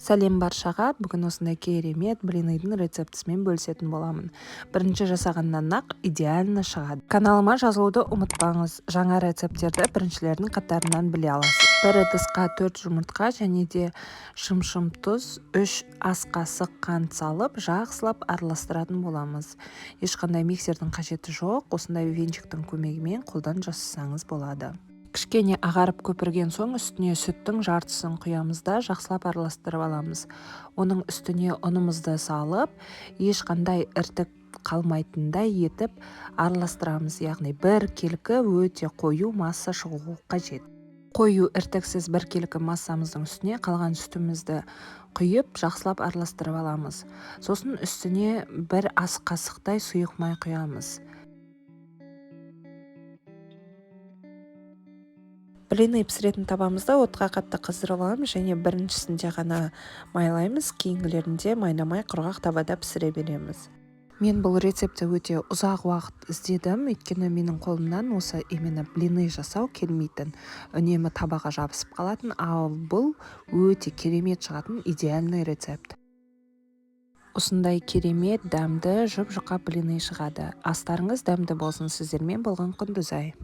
Сәлем баршаға! Бүгін осындай керемет блиныйдың рецептісімен бөлісетін боламын. Бірінші жасағаннан-ақ идеально шығады. Каналыма жазылуды ұмытпаңыз. Жаңа рецепттерді біріншілердің қатарынан біле аласыз. Бір ыдысқа 4 жұмыртқа және де шымшым тұз, 3 ас қасық қант салып, жақсылап араластыратын боламыз. Ешқандай миксердің қажеті жоқ, осындай венчиктің көмегімен қолдан жасасаңыз болады. Кішкене ағарып көпірген соң, үстіне сүттің жартысын құямыз да, жақсылап араластырып аламыз. Оның үстіне ұнымызды салып, ешқандай іртік қалмайтындай етіп араластырамыз, яғни біркелкі өте қою масса шығуы қажет. Қою, іртіксіз біркелкі массамыздың үстіне қалған сүтімізді құйып, жақсылап араластырып аламыз. Сосын үстіне 1 ас қасықтай сұйық май құямыз. Блины пісіретін табамызды отқа қатты қыздырып аламыз және біріншісінде ғана майлаймыз, кейінгілерінде майламай, құрғақ табада пісіре береміз. Мен бұл рецептті өте ұзақ уақыт іздедім, өйткені менің қолымнан осы именно блины жасау келмейтін, үнемі табаға жабысып қалатын. Ал бұл өте керемет шығатын идеальный рецепт. Осындай керемет дәмді, жұп-жұқа блины шығады. Астарыңыз дәмді болсын! Сіздермен болған Құндызай.